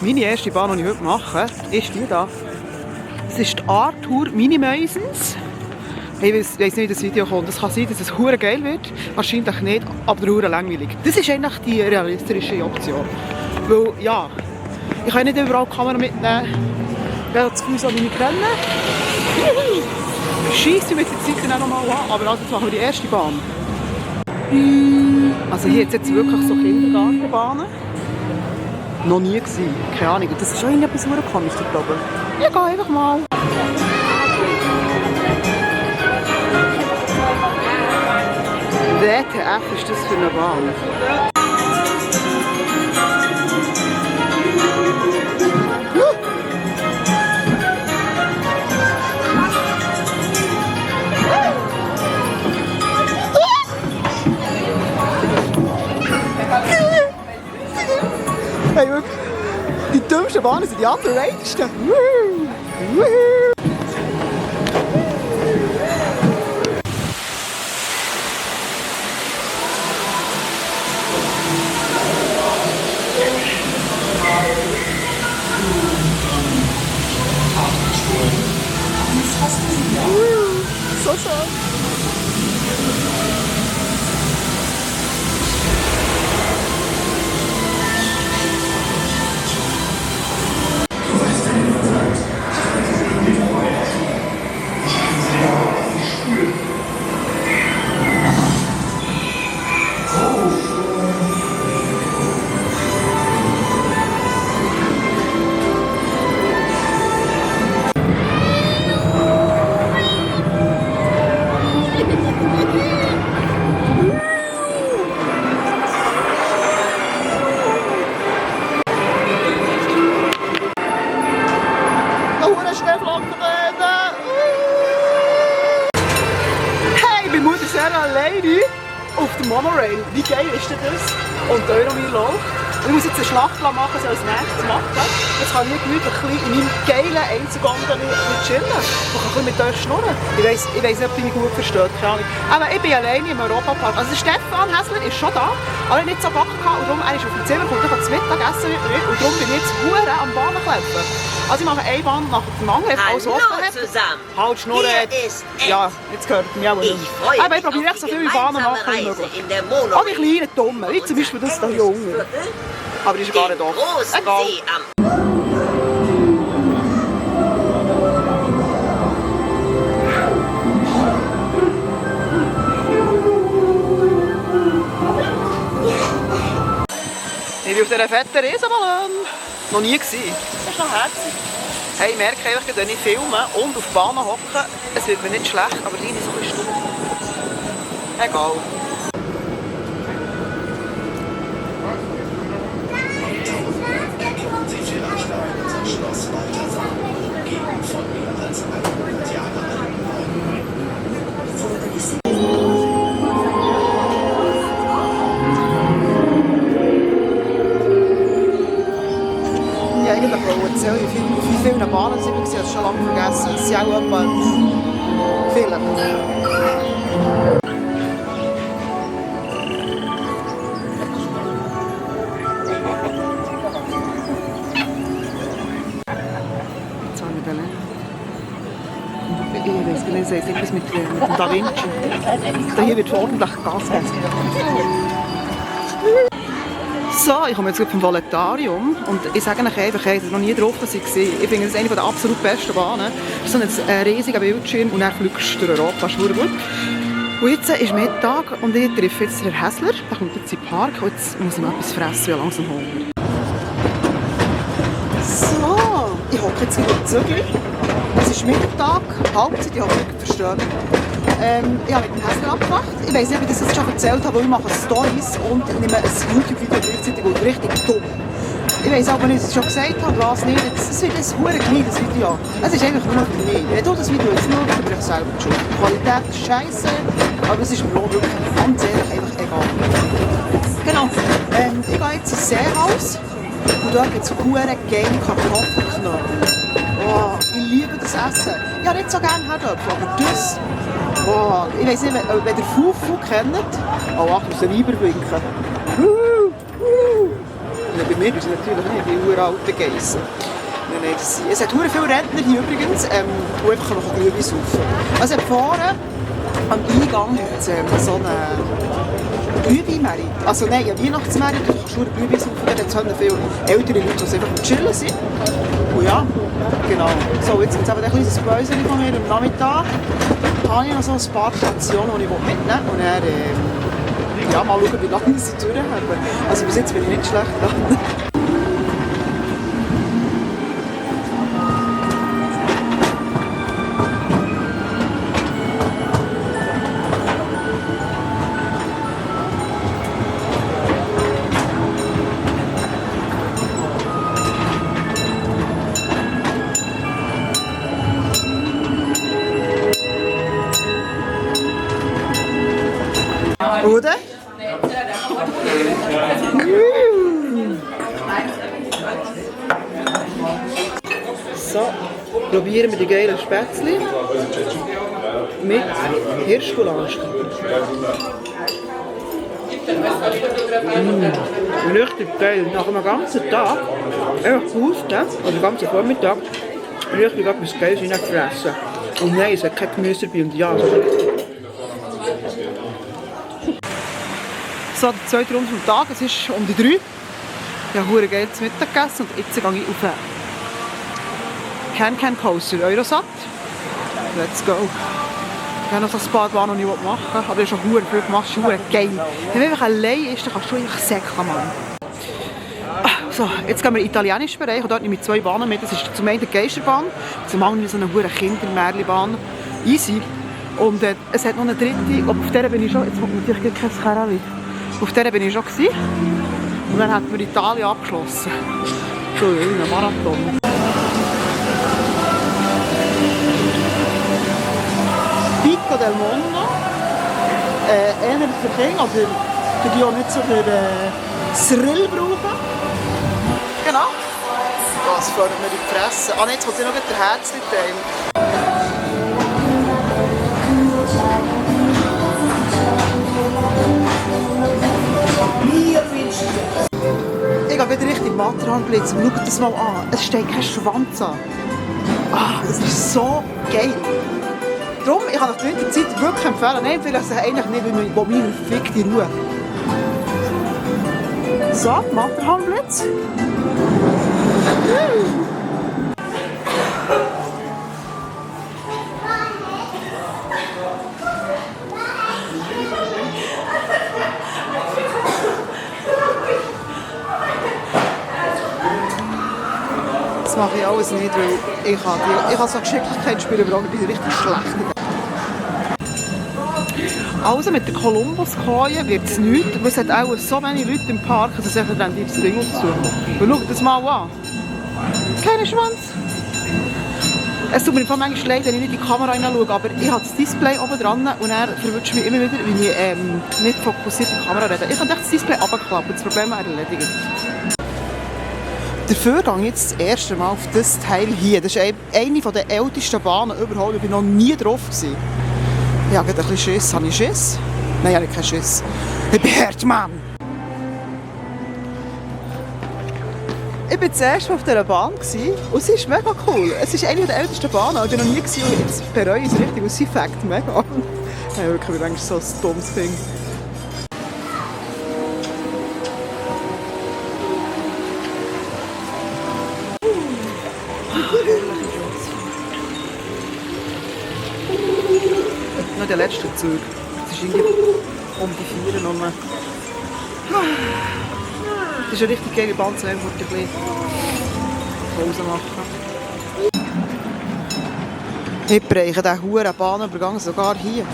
Meine erste Bahn, die ich heute mache, ist die hier. Das ist die Arthur Mini-Meisens. Ich weiss nicht, wie das Video kommt. Es kann sein, dass es hure geil wird. Wahrscheinlich nicht, aber hure langweilig. Das ist eigentlich die realistische Option. Weil, ja, ich kann nicht überall die Kamera mitnehmen. Ich will das Gefühl so wie ich renne. Scheisse mit der Zeit dann auch nochmal an. Aber also jetzt machen wir die erste Bahn. Also hier hat es jetzt wirklich so Kindergartenbahnen. Noch nie gewesen. Keine Ahnung. Das ist schon irgendetwas hure komisches, ich glaube. Ich gehe einfach mal. WTF ist das für eine Bahn? Hey, wirklich, die dümmsten Bahnen sind die underratedsten. So schön. Alleine auf der Monorail. Wie geil ist denn das? Und der Euromilo. Ich muss jetzt eine Schlacht machen, so als nächstes machen. Jetzt kann ich gemütlich in meinem geilen Einzelgondel chillen. Ich kann mit euch schnurren. Ich weiss nicht, ob ihr mich gut versteht. Keine Ahnung. Aber ich bin alleine im Europapark. Also Stefan Hässler ist schon da, aber nicht so Bock gehabt. Und darum, er ist auf dem Zimmer, kommt ich zum Mittagessen mit mir. Und darum bin ich jetzt hure am Bahnenklopfen. Also ich mache eine Bahn nach dem anderen. Hallo zusammen. Halt, schnurren. Ja, jetzt gehört mich auch nicht mehr. Aber ich probiere so viele Bahnen machen wie möglich. Auch die kleinen Dummen, wie zum Beispiel das hier unten. Aber die ist gar nicht da. Egal. Ich bin auf dieser fetten Riesenballon. Noch nie gewesen. Das ist noch herzig. Hey, ich merke einfach, wenn ich filme und auf die Bahn hocke, es wird mir nicht schlecht, aber die ist so ein bisschen stumm. Egal. Ja, eigentlich wollte ich erzählen, wie viele Bahnen sind wir, ich habe es schon lange vergessen. Es sind auch etwa viele. Ich weiß gelesen, es ist etwas mit dem Da Vinci. Da hier wird ordentlich Gas gegeben. So, ich komme jetzt vom Voletarium und ich sage euch einfach, ich habe noch nie drauf war. Ich finde, das ist eine der absolut besten Bahnen. Es ist so ein riesiger Bildschirm und dann fliegst du durch Europa, das ist gut. Und jetzt ist Mittag und ich treffe jetzt den Herr Hässler, der kommt jetzt in den Park und jetzt muss ich noch etwas fressen, ich habe langsam Hunger. So, ich hocke jetzt wieder Zügel. Es ist Mittag, Halbzeit, ich hoffe, ihr versteht. Ich habe mit dem Hässler abgemacht. Ich weiss nicht, ob ich das jetzt schon erzählt habe, weil ich mache Storys und ich nehme ein YouTube-Video gleichzeitig und richtig dumm. Ich weiss aber nicht, ob ich es schon gesagt habe, was nicht. Es wird ein verdammt kleines Video. Es ist eigentlich nur noch für mich. Wenn du das Video jetzt schaust, dann bin ich selber die Schuld. Die Qualität ist scheiße, aber es ist mir auch wirklich ganz ehrlich einfach egal. Genau. Ich gehe jetzt ins Seehaus und dort gibt es verdammt geile Kartoffelknödel. Oh, ich liebe das Essen. Ich habe nicht so gerne Herdöpfel, aber das... Oh, ich weiss nicht, wenn ihr Fufu kennt... Oh, ach, ich muss den Weiber winken. Bei mir ist es natürlich nicht die uralten Geissen. Nein, es hat viele Rentner hier übrigens, die einfach noch ein Glühwein saufen. Also vorne am Eingang hat es so eine Glühweinmärkte. Also nein, ja Weihnachtsmärkte, du kannst nur Glühwein saufen. Da hat es viele ältere Leute, die einfach chillen sind. Und ja, genau. So, jetzt gibt es eben ein kleines Päuschen von mir am Nachmittag. Da habe ich noch so ein paar Stationen, die ich mitnehmen will. Und dann ja, mal schauen, wie lange sie durch haben. Also bis jetzt bin ich nicht schlecht dran. Oder? So, probieren wir die geilen Spätzle mit Hirschgulasch. Richtig geil. Nach einem ganzen Tag, einfach Husten, oder den ganzen Vormittag, richtig etwas Geiles reingefressen. Und nein, es hat kein Gemüse dabei und ja. So, der zweite Runde vom Tag, es ist um die 3. Ich habe sehr geil zu Mittag gegessen und jetzt gehe ich auf einen Can-Can-Coaster, Eurosat. Let's go. Ich habe noch so ein paar Bahnen, die ich machen will, aber ich habe schon sehr viel gemacht, es ist sehr geil. Wenn man einfach allein ist, dann kannst du einfach säckeln, Mann. So, jetzt gehen wir in den italienischen Bereich und dort nehme ich 2 Bahnen mit. Das ist zum einen die Geisterbahn, zum anderen so eine hohe Kindermärchenbahn. Easy. Und es hat noch eine dritte, aber auf der bin ich schon, jetzt kommt natürlich kein Karali. Auf der bin ich schon gewesen. Und dann hat man Italien abgeschlossen. So, ein Marathon. Pico del Mondo. Eher für Kinder, aber für die auch nicht so den Thrill brauchen. Genau. Das fördert mir die Fresse. Ah, jetzt kommt ja noch der Herzli-Teil. Ich gehe wieder Richtung Matterhornblitz und schaut das mal an. Es steht kein Schwanz an. Ah, das ist so geil. Darum, ich kann nach der Winterzeit wirklich empfehlen. Nein, vielleicht eigentlich nicht, weil man meine verfickte Ruhe. So, Matterhornblitz. Das mache ich alles nicht, weil ich kann so Geschicklichkeit spielen, aber ich bin richtig schlecht. Also mit der Kolumbus-Koje wird es nichts, weil es hat auch so wenige Leute im Park, dass es einfach dann das Ding aufzusuchen. Und schaut das mal an. Kein Schwanz. Es tut mir manchmal leid, wenn ich nicht in die Kamera hineinschaue, aber ich habe das Display oben dran und er verwünscht mich immer wieder, wenn ich nicht fokussiert in die Kamera rede. Ich kann das Display runterklappen, das Problem wäre erledigt. Dafür gehe ich jetzt das erste Mal auf das Teil hier. Das ist eine der ältesten Bahnen überhaupt. Ich war noch nie drauf. Ich habe ein bisschen Schiss. Habe ich Schiss? Nein, ich habe keinen Schiss. Ich bin Herdmann. Ich war das erste Mal auf dieser Bahn und sie ist mega cool. Es ist eine der ältesten Bahnen. Ich war noch nie und jetzt bereue ich es richtig, weil sie fängt mega an. Ich habe wirklich manchmal so ein dummes Ding. Noch der letzte Zug. Es ist irgendwie um die 4 rum. Das ist eine richtig geile Bahn, zu einem ein bisschen Pause machen. Ich breche diesen hohen Bahnübergang sogar hier.